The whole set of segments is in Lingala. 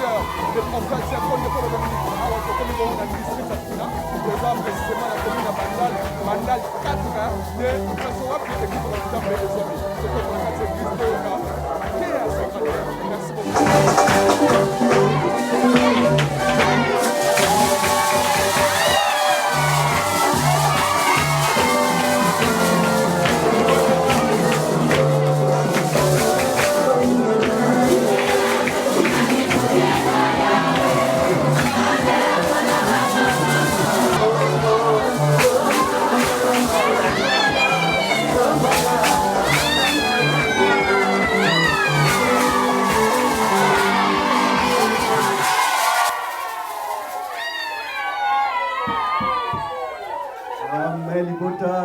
Monseigneur de Pascal Siakonde Kolo Dominique. Awa tokomi bongo na district ya Funa, toza précisément na commune ya Bandal, Bandal 4 nde place wapi église ya Nzambe ezwami. Tokota na kati ya église toyoka teya sacré. Merci beaucoup. Amen libota.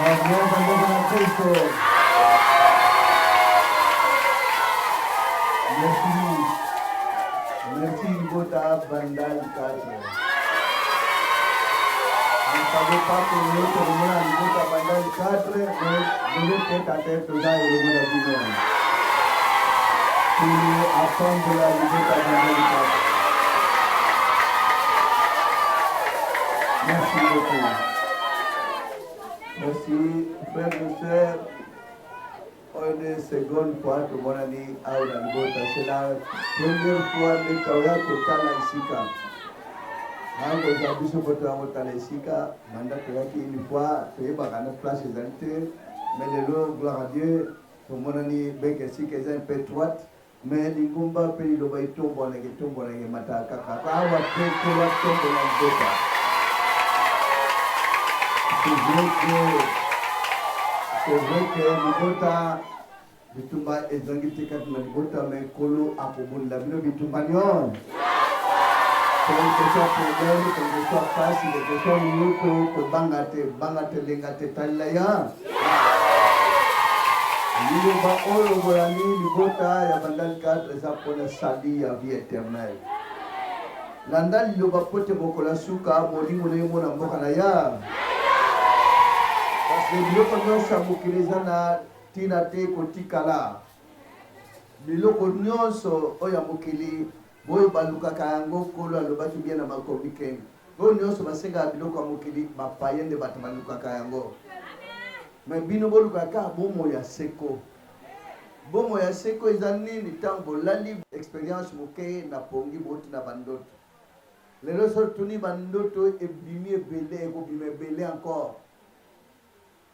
Amen bandeko na Kristo. Merci. Merci libota Bandal 4. Je ne savais pas que nous tokomona libota Bandal 4 mais lelo tête à tête toza elongo na bino. Kolo apambola libota Bandal 4. Merci beaucoup. Merci, frères et sœurs. Oyo nde seconde fois tomonani awa na libota. C'est la première fois nde toya kotala esika. Nakozwa biso mpo toya kotala esika banda toyaki une fois toyebaka na place ezali te mais lelo gloire à Dieu tomonani beke esika eza un peu étroite mais lingomba mpe liloba etombwanaka etombwanaka emataka kaka awa mpe nkolo atombola libota. C'est vrai que c'est vrai que libota bitumba ezangi te kati na libota mais nkolo akobundela bino bitumba nyonso. Quelque soit problème, quelque soit pasi, quelque soit moto, kobanga te, banga te, lenga te, talela ya. Liloba oyo bolandi libota ya Bandal 4 eza mpona salut ya vie eternelle. Landa liloba mpo te mokolo ya suka molimo na yo emona mboka na ya. Parce que biloko nyonso ya mokili eza na ntina te kotikala. Biloko nyonso oyo ya mokili boyo balukaka yango, Nkolo alobaki bien na makomi ke oyo nyonso basengaka biloko ya mokili, ba païens nde bato balukaka yango. Mais bino bolukaka kaka bomoi ya seko. Bomoi ya seko eza nini? Ntango bolali experience moke na pongi bouti na bandoto. Lelo soki otuni bandoto ebimi ebele, ekobima ebele encore.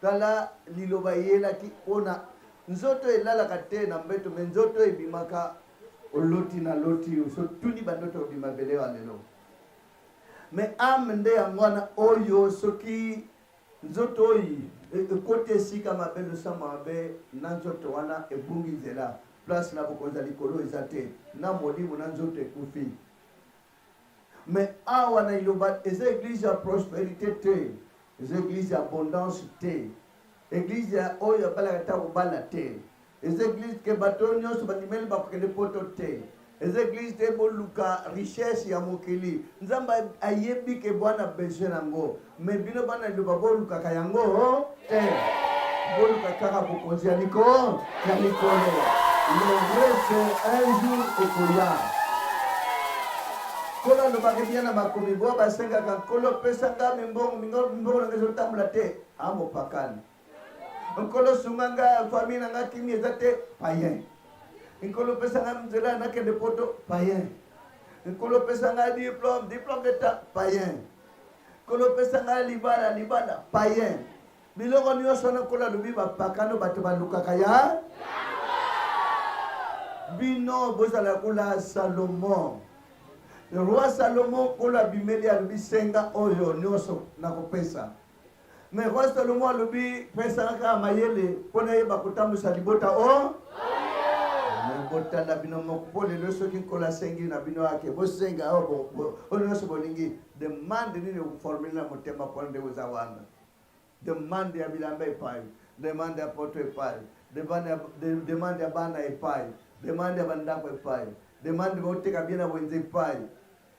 Tala liloba eyelaki pona nzoto elalaka te na mbeto mais nzoto ebimaka oloti na loti so tuni ba ndoto obima ebele wa lelo mais ame nde yango wana oyo soki nzoto oyo ekoti esika mabe losambo mabe na nzoto wana ebungi nzela place na bokonzi ya likolo eza te na molimo na nzoto ekufi mais awa na liloba eza eglise ya prosperite te Eza eglise ya abondance te. Eglise ya oyo abalaka te akobala te. Eza eglise ke bato oyo nyonso bandimeli bakokende poto te. Eza eglise te boluka richesse ya mokili. Nzambe ayebi ke bwana besoin nango. Mais bino bana liloba bolukaka yango te. Boluka kaka bokonzi ya likolo ya likolo. Le reste un jour ekoya. Nkolo alobaki bien na makomi boa basengaka Nkolo pesa nga mimbongo mimbongo na nga ezotambola te a mopakani Nkolo sunga nga famille na nga kimia eza te payen Nkolo pesa nga nzela nakende poto payen Nkolo pesa nga diplome diplome d'etat payen Nkolo pesa nga libala libala payen Biloko nyonso wana Nkolo alobi bapakano bato balukaka ya bino bozala lokola Salomon. Roi Salomon Nkolo abimeli alobi senga oyo nyonso nakopesa. Mais roi Salomon alobi pesanga kaka mayele mpo nayeba kotambwisa libota o botala bino moko mpo lelo soki Nkolo asengi na bino ake bosenga oyo nyonso bolingi demande nini okoformule na motema mpo nde oza wana. Demande ya bilamba epayi, demande ya poto epayi, demande ya, demande ya bana epayi, demande ya bandako epayi, demande boteka bien na wenze epayi.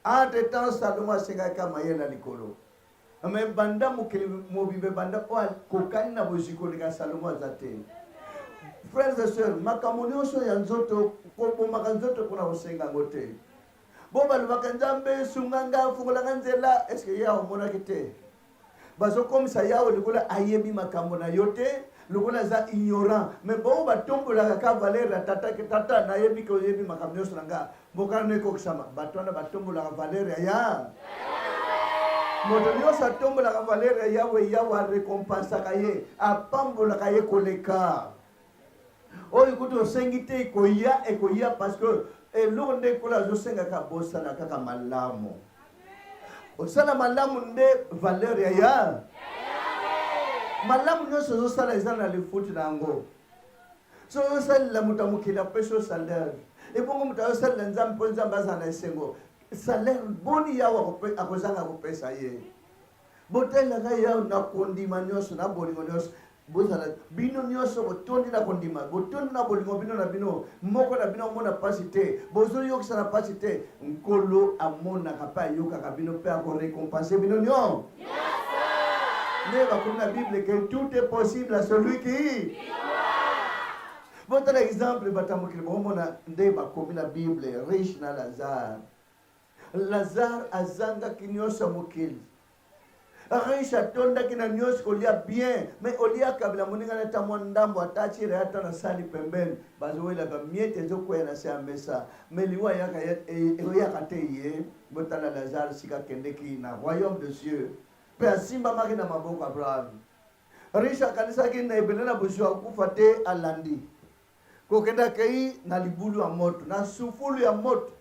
Entre temps Salomo asengaki kaka mayele na likolo. Mais banda mokili mobimba ebanda oyo akokani na bozwi koleka Salomo aza te. Frères et sœurs, makambo nyonso ya nzoto, kobomaka nzoto mpona kosenga yango te. Bo balobaka Nzambe sunga nga, fungola nga nzela, est-ce que ye aomonaki te? Bazokomisa Yawe lokola ayebi makambo na yo te, lokola aza ignorant. Mais bango batombolaka ka valeur ya tata ke tata nayebi ke oyebi makambo nyonso na nga, mokano ekokisama. Bato wana batombolaka valeur ya ya moto nyonso atombolaka valeur ya Yawe, Yawe arekompensaka ye, apambolaka ye koleka oyo kutu osengi te. Ekoya, ekoya, parce que eloko nde Nkolo azosengaka, bosala kaka malamu. Osala malamu nde valeur ya ya malamu nyonso ozosala eza na lifuti na yango. So ozosalela moto ya mokili, apesi yo salaire, ebongo moto azosalela Nzambe mpo Nzambe azala na esengo, salaire boni Yawe akozanga kopesa ye? Botalelaka Yawe na kondima nyonso, na bolingo nyonso. Bozala bino nyonso botondi na kondima, botondi na bolingo bino na bino, moko na bino amona mpasi te, bozoyokisa na mpasi te. Nkolo amonaka mpe ayokaka bino mpe akorekompense bino nyonso. Nde bakomi na Bible que tout est possible à celui qui. Botala exemple, bato ya mokili bomona nde bakomi na Bible, riche na Lazare. Lazare azangaki nyonso ya mokili. Riche atondaki na nyonso, kolia bien, mais olia akabela moninga na ata mwa ndambo, ata atire ata na sani pembeni, bazowela bamiete ezokwea na se ya mesa, mais liwa eyaka, eyaka te ye. Botala Lazare sika akendeki na royaume de cieux mpe asimbamaki na maboko Abraham. Riche akanisaki na ebele na bozwi akufa te, alandi kokende, akei na libulu ya moto, na sufulu ya moto.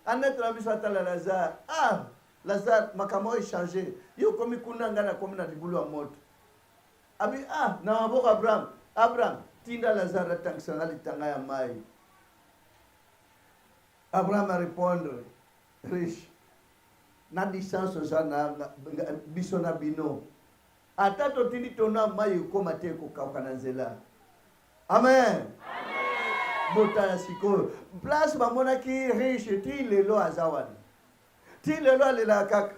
Anete na biso atala Lazare: "Ah Lazare, makambo oyo echange, yo okomi kuna, ngai nakomi na libulu ya moto." Abi ah na maboko Abraham: "Abraham, tinda Lazare atangisa nga litanga ya mai." Abraham arépondre riche: "Na distance oza na biso na bino, ata totindi tona mai ekóma te, ekokauka na nzela." Amen. Botala sikoyo place bamonaki riche, ti lelo aza wana, ti lelo alelaka kaka,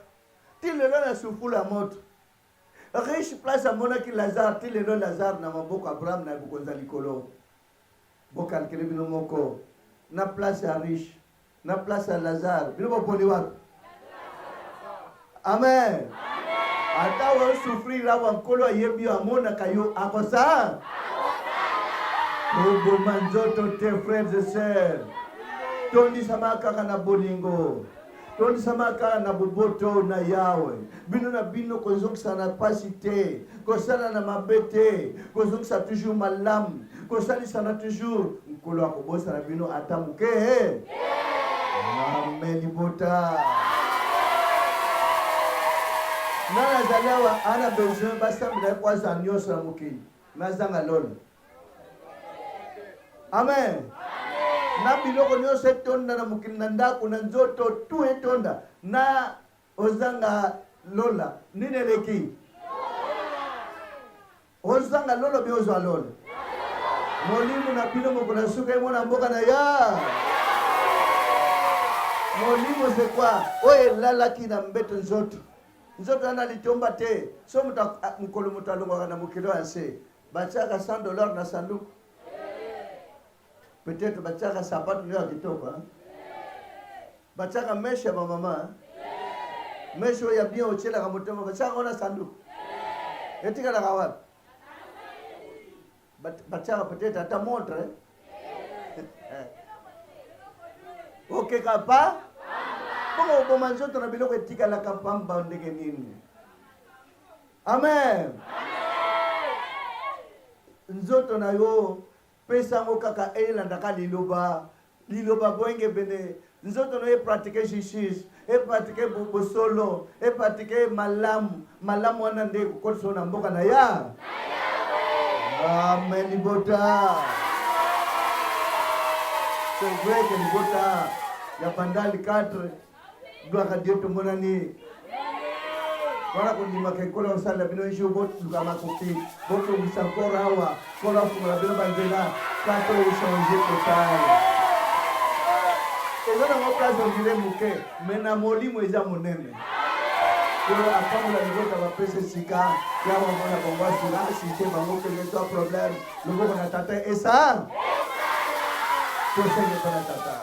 ti lelo na sufulu ya moto. Riche, place amonaki Lazare, ti lelo Lazare na maboko Abraham na bokonzi ya likolo. Bocalculer bino moko, na place ya riche, na place ya Lazare, bino boponi wapi? Amen. Ata osouffrir awa, Nkolo ayebi yo, amonaka yo, akosa koboma nzoto te. Frères et sœurs, tondisama kaka na bolingo, tondisama kaka na boboto na Yawe bino na bino. Kozongisa na pasi te, kosala na mabe te, kozongisa toujours malamu, kosalisana toujours. Nkolo akobosana bino ata moke. Amen. Libota, nani azali awa ana besoin basambela ye po azala nyonso na mokili nazanga lola? Amen. Na biloko nyonso etonda na mokili, na ndako, na nzoto, tu etonda, na ozanga lola, nini eleki? Ozanga lola bi ozwa lola? Molimo na bino mokolo ya suka emona mboka na ya molimo. C'est quoi oyo elalaki na mbeto? Nzoto, nzoto wana litomba te. So moto, mokolo moto alongwaka na mokili oyo ya nse, batiaka 100 $ na sanduku? Peut-être batiaka sapato nde ya kitoko, batiaka mèche ya bamama, mèche oyo ya bien otielaka motema, batiaka wana sanduku? Etikalaka wapi? Batiaka peut-être ata montre okeka pa bongo. Oboma nzoto na biloko etikalaka pamba ndenge nini? Amen. Nzoto na yo, pesa yango kaka elandaka liloba, liloba boyengebene. Nzoto na yo epratique justice, epratique bosolo, epratique malamu. Malamu wana nde ekokolisa na mboka na ya. Amen. Libota, c'est vrai que libota ya Bandali 4, gloire à Dieu, tomonani wana kondimaka ekolo kosalela bino jour. Boluka makoki, botongisa nkoro awa, nkolo afungola bino banzela, place oyo echange total. Eza nango place ondire moke, mais na molimo eza monene. Nkolo apambola libota bapesa esika ya bamona bango asila asiste bango quelque soit problème loboko na tata esa tosenge mpo na tata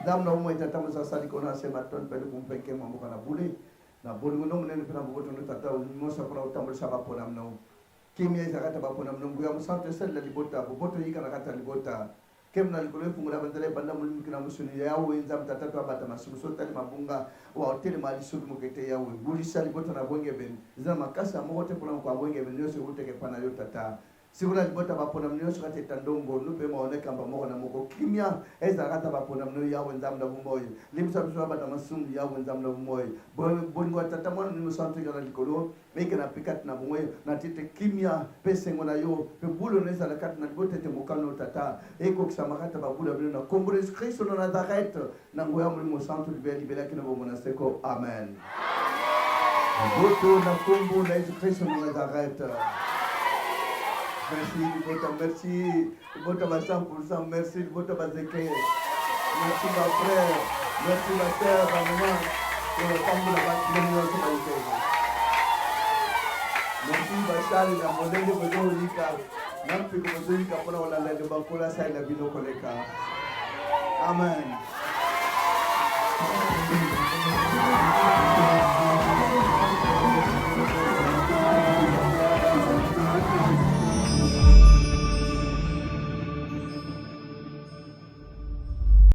nzambe na bomoi tata mosa asali kona ase matoni mpe lokumu mpe nkembo mboka na bule na bolingo no monene mpe na boboto no tata nyonso mpona kotambolisa baponami no kimia ezalaka ta baponami no nguya mosantu esalela libota boboto eyika na kati ya libota Nkembo na likolo efungola banzela ebanda molimo kina mosuni Yawe Nzambe tata to abata masumu so otali mabunga wa otelema lisuki moke te Yawe bulisa libota na bwengebene eza na makasi ya moko te mpona mokoa bwengebene nyonso ewutaka epa na yo tata sikola libota baponami nyonso kati etando ngolu mpe mawa ekamba moko na moko kimia ezala kati ya baponami no Yawe Nzambe na bomoi limbisa biso abata masumu Yawe Nzambe na bomoi bolingo ya tata mwana molimo santu ekala likolo Meke na mpe kati na bongo na ti ete kimia mpe esengo na yo mpe bulo na ezala kati na libota ete mokano Tata ekokisama kati na babula bino na nkombo na Yesu Kristo na Nazareth na nguya ya Molimo Santu libela libela kino bomoi na seko. Amen. Boto na nkombo na Yesu Kristo na Nazareth. Merci libota, merci libota ba 100%, merci libota ba zeke, merci ba frère, merci ba sœur, ba maman, kotambola ba bino nyonso ba iteke. Merci basali na molende bozoyika na mpiko bozoyika mpona kolanda liloba Nkolo asalela bino koleka. Amen.